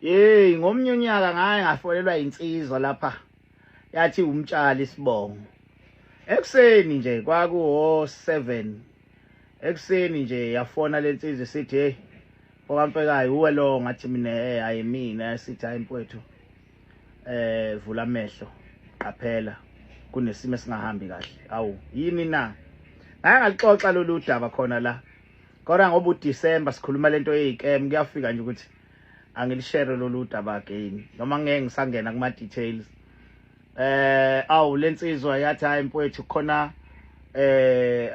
Hey, ngomnye unyaka ngaye ngafolelwa insizwa lapha. Yathi umtshali isibongo. Ekuseni nje kwakuwo 7. Ekuseni nje yafona lensizwa isithi hey okaMfekayo uwe lo ngathi mina eh hayi mina sithi hayi mfowethu. Eh vula amehlo qaphela kunesimo esingahambi kahle. Awu yini na? Ngake ngalixoxa lolu daba khona la. Kodwa ngoba uDecember sikhuluma lento yeyikem kuyafika nje ukuthi angilishare lolu daba again noma ngeke ngisangena kuma details. Awu lensizwa yathi hayi mfowethu khona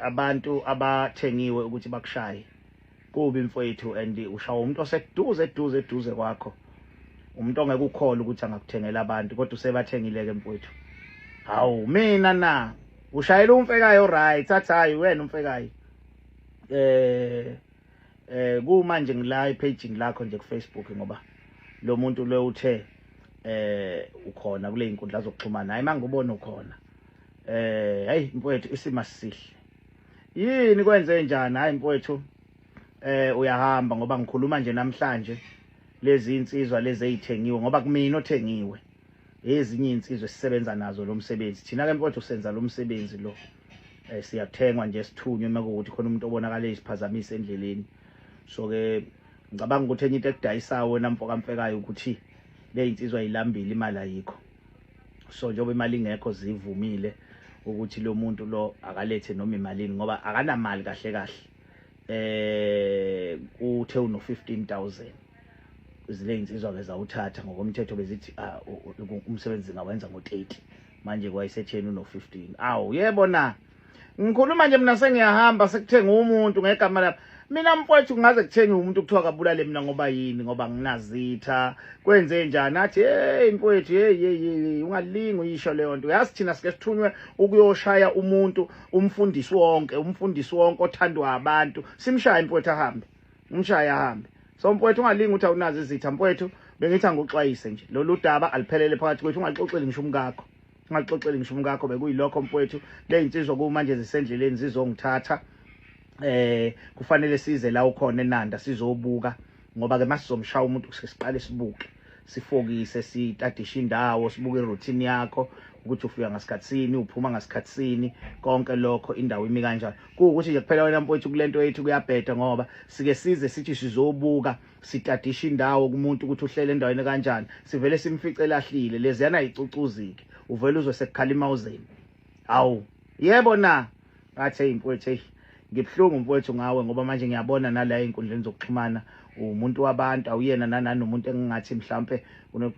abantu abathengiwe ukuthi bakushaye. Kubi mfowethu and ushawa umuntu oseduze eduze eduze kwakho. Umuntu ongeke ukhole ukuthi angakuthengela abantu kodwa usebathengile ke mfowethu. Hawu mina na ushayela umfekayo right athi hayi wena umfekayo. Kumanje ngila epage lakho nje ku Facebook ngoba lo muntu lo uthe ukhona kule inkundla zokuxhumana hayi mangubona ukhona hey mfowethu isimo sihle yini kwenze njani hayi mfowethu uyahamba ngoba ngikhuluma nje namhlanje lezi insizwa lezi ezithengiwe ngoba kumina othengiwe ezinye insizwa esisebenza nazo lo msebenzi thina ke mfowethu senza lo msebenzi lo siyathengwa nje sithunywe makuwukuthi khona umuntu obonakala eziphazamisa endleleni so ke ngicabanga ukuthi enye into ekudayisayo wena mfoka mfekayo ukuthi le insizwa ilambile imali ayikho so njengoba imali ingekho zivumile ukuthi lo muntu lo akalethe noma imalini ngoba akanamali kahle kahle uthe uno 15000 zile insizwa ke zawuthatha ngokomthetho bezithi umsebenzi ngawenza ngo30 manje kwayisetheni uno 15 awu yebo na ngikhuluma nje mina sengiyahamba sekuthenga umuntu ngegama lami mina mfowethu kungaze kuthenge umuntu kuthiwa kabulale mina ngoba yini ngoba nginazitha kwenze njani athi hey mfowethu hey hey hey ungalingi uyisho leyo nto yazi thina sike sithunywe ukuyoshaya umuntu umfundisi wonke othandwa abantu simshaye mfowethu ahambe umshaye ahambe so mfowethu ungalingi ukuthi awunazo izitha mfowethu bengithi angikuxwayise nje lolu daba aliphelele phakathi kwethu ungaxoxeli ngisho umkakho ungaxoxeli ngisho umkakho bekuyilokho mfowethu le insizwa kumanje zisendleleni zizongithatha kufanele size la ukhona eNanda sizobuka ngoba ke masizomshaya umuntu siqale sibuke sifokise sitadishe indawo sibuke iroutine yakho ukuthi ufika ngasikhatsini uphuma ngasikhatsini konke lokho indawo imi kanjani kuwukuthi nje kuphela wena mfowethu kulento yethu kuyabheda ngoba sike size sithi sizobuka sitadisha indawo kumuntu ukuthi uhlele endaweni kanjani sivele simfice lahlile leziyana icucuzike uvele uzwe sekukhala imawuzeni awu yebo na ngathi hey mfowethu hey ngibhlungu mfowethu ngawe ngoba manje ngiyabona nala einkundleni zokuxhumana umuntu wabantu awuyena nanomuntu engingathi mhlambe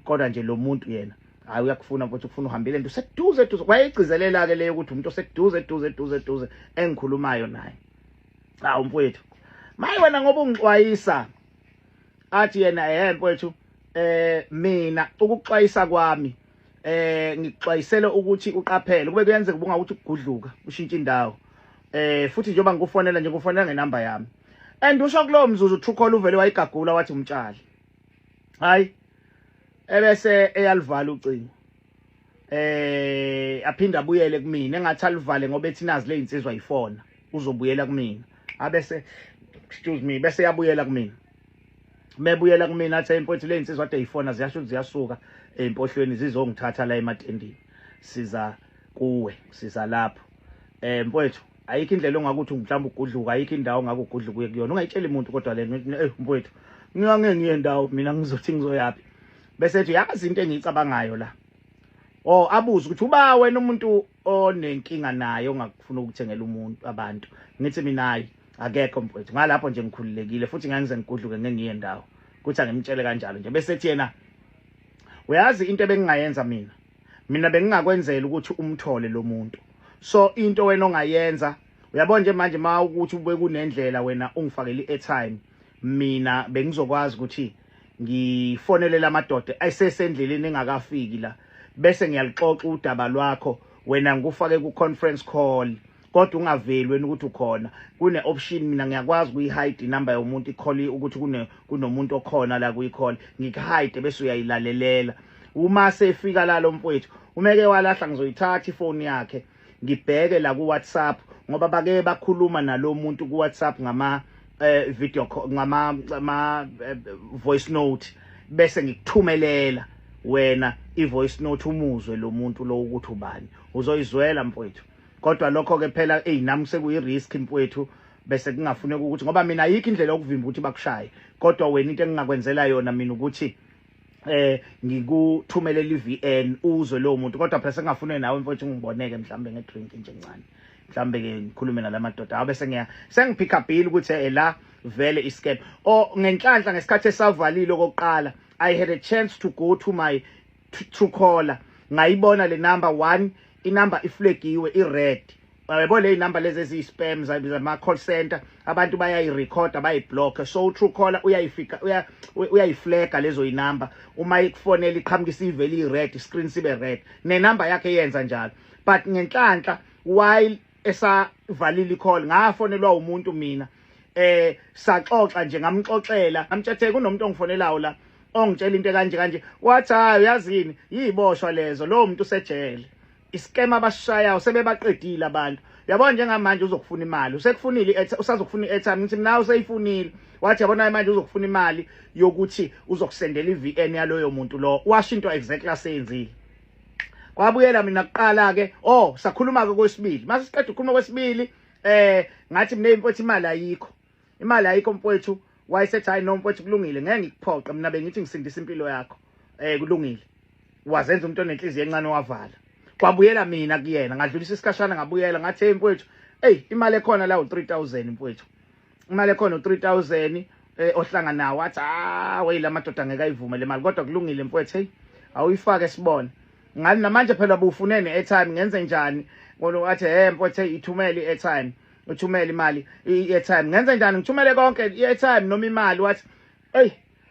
kodwa nje lo muntu yena hayi uyakufuna mfowethu ufuna uhambile nto seduze eduze wayegcizelela ke leyo ukuthi umuntu oseduze eduze eduze eduze engikhulumayo naye cha mfowethu maye wena ngoba ungixwayisa athi yena mfowethu mina ukuxwayisa kwami ngikuxwayisele ukuthi uqaphele kube kuyenzeka ubunga ukuthi ukugudluka ushintshe indawo futhi njengoba ngikufonela nje ngikufonela ngenamba yami and usho kulowo mzuzu Truecaller uvele wayigagula wathi umtshali hayi ebese eyalivala ucingo aphinda abuyele kumina engathi alivale ngoba ethi nazi le insizwa ifona uzobuyela kumina abese excuse me bese yabuyela kumina mebuyela kumina athi imfowethu le insizwa ade ifona ziyasho ziyasuka empohlweni zizongithatha la ematendini siza kuwe siza lapho mfowethu ayikho indlela ongakuthi mhlawumbe ugudluka ayikho indawo ongakugudluka uye kuyona ungayitsheli umuntu kodwa le mfowethu ngiyange ngiye ndawo mina ngizothi ngizoyapi bese ethi yazi into engiyicabangayo la oh abuze ukuthi uba wena umuntu onenkinga naye ongakufuna ukuthengela umuntu abantu ngithi mina hayi akekho mfowethu ngalapho nje ngikhululekile futhi ngangize ngigudluke ngeke ngiye ndawo kuthi angimtshele kanjalo nje bese ethi yena uyazi into ebengingayenza mina bengingakwenzela ukuthi umthole lo muntu so into wena ongayenza uyabona nje manje ma ukuthi ube kunendlela wena ungifakele i-airtime mina bengizokwazi ukuthi ngifonele amadoda ayisesendleleni engakafiki la bese ngiyalixoxa udaba lwakho wena ngikufake ku conference call kodwa ungaveli wena ukuthi ukhona kune option mina ngiyakwazi ukuyihide inamba yomuntu icall ukuthi kunomuntu okhona la kuyicall ngikuhide bese uyayilalelela uma sefika la lo mfowethu umeke walahla ngizoyithatha ifoni yakhe ngibheke la ku WhatsApp ngoba bake bakhuluma nalo muntu ku WhatsApp ngama video call ngama voice note Bese ngikuthumelela wena i-voice note, umuzwe lo muntu lo ukuthi ubani, uzoyizwela mfowethu. Kodwa lokho ke phela, eyi, nami sekuyi-risk mfowethu, bese kungafuneka ukuthi, ngoba mina ayikho indlela yokuvimba ukuthi bakushaye, kodwa wena into engingakwenzela yona mina ukuthi ngikuthumelela i-VN, uzwe lowo muntu. Kodwa phela sengingafune nawe mfowethu ngiboneke mhlambe ngedrink nje encane, mhlambe ke ngikhulume nalamadoda abe sengiya sengipick upile ukuthi la vele iscam. O ngenhlanhla, ngesikhathi esavalile okokuqala, I had a chance to go to my Truecaller, ngayibona le number one, inumber iflagiwe i-red, yabo, le number lezi eziyi-spam zama-call center, abantu bayayirekhoda, bayiblock. So uTruecaller uyayifika, uyayiflaga lezo inumber, uma ikufonela iqhamukisa ivele i-red, screen sibe red, nenumber yakhe yenza njalo. But ngenhlanhla, while esavalile i-call, ngafonelwa umuntu mina, saxoxa nje, ngamxoxela, ngamtshethe kunomuntu ongifonelayo la ongitshela into kanje kanje. Wathi, "Hayi, uyazini, yiboshwa lezo, lo muntu usejele, iscam abasishayayo, sebebaqedile abantu. Yabona njengamanje uzokufuna imali, usekufunile, usazokufuna i-airtime." Ngithi mina, "Useyifunile?" Wathi, "Yabona manje uzokufuna imali yokuthi uzokusendela i-VN yaloyo muntu lo." Washo into exactly aseyenzile. Kwabuyela mina kuqala ke, oh, sakhuluma ke kwesibili. Mase siqeda ukukhuluma kwesibili, ngathi mina, "Mfowethu, imali ayikho, imali ayikho mfowethu." Wayesethi, "Hayi no mfowethu, kulungile, ngeke ngikuphoqe, mina bengithi ngisindisa impilo yakho, kulungile." Wazenza umuntu onenhliziyo encane, wavala. Kwabuyela mina kuyena, ngadlulisa isikhashana, ngabuyela, ngathi, "Hey mfowethu, hey, imali ekhona la u3000 mfowethu, imali ekhona u3000 ohlanga nawo." Wathi, "Ah wey, la madoda ngeke ayivume le mali, kodwa kulungile mfowethu, hey, awuyifake sibone." Ngani namanje phela bufune ne-airtime, ngenze njani? Ngoba wathi, "Hey mfowethu, hey, ithumele i-airtime, uthumele imali, i-airtime." Ngenze njani? Ngithumele konke, i-airtime noma imali? Wathi, "Hey,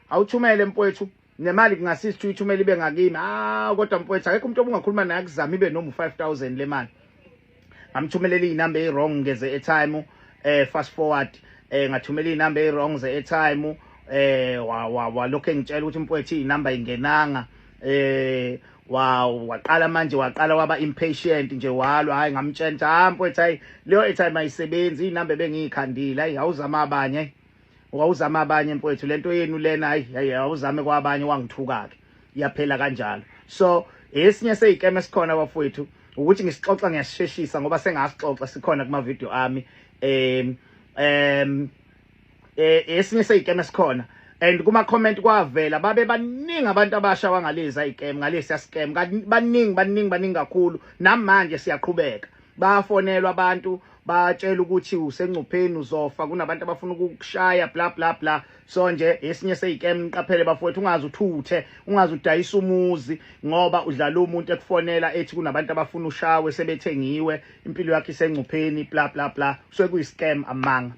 awuthumele mfowethu nemali, kungasiza ukuthi uyithumele ibe ngakimi." Ah, kodwa mfowethu, akekho umuntu obungakhuluma naye akuzama ibe noma u5000 le mali. Ngamthumelela iy'namba eyi-wrong ngeze airtime. Fast forward, ngathumela iy'namba eyi-wrong ze-airtime, walokhu engitshela ukuthi, "Mfowethu, iy'namba ingenanga." Wa waqala manje, waqala waba impatient nje, walwa. Hayi, ngamtshela, "Ha mfowethu, hayi, leyo airtime ayisebenzi, iy'namba ebengiyikhandile, hayi, awuzama abanye, wawuzama abanye mfowethu, lento yenu lena, hayi hayi, awuzame kwabanye." Wangithuka ke, iyaphela kanjalo. So esinye seyikeme esikhona bafowethu ukuthi ngisixoxa ngiyasheshisa ngoba sengasixoxa, sikhona kuma video ami. em em esinye seyikeme esikhona, and kuma comment kwavela babe baningi abantu abasha wangalezi ayikeme ngalesi scam, baningi baningi baningi kakhulu. Namanje siyaqhubeka, bafonelwa abantu, batshela ukuthi usengcupheni, uzofa, kunabantu abafuna ukukushaya, bla bla bla. So nje esinye seyikeme, niqaphele bafowethu, ungaze uthuthe, ungaze udayisa umuzi ngoba udlala umuntu ekufonela ethi kunabantu abafuna ushawe, sebethengiwe, impilo yakhe isengcupheni, bla bla bla. So kuyi scam, amanga.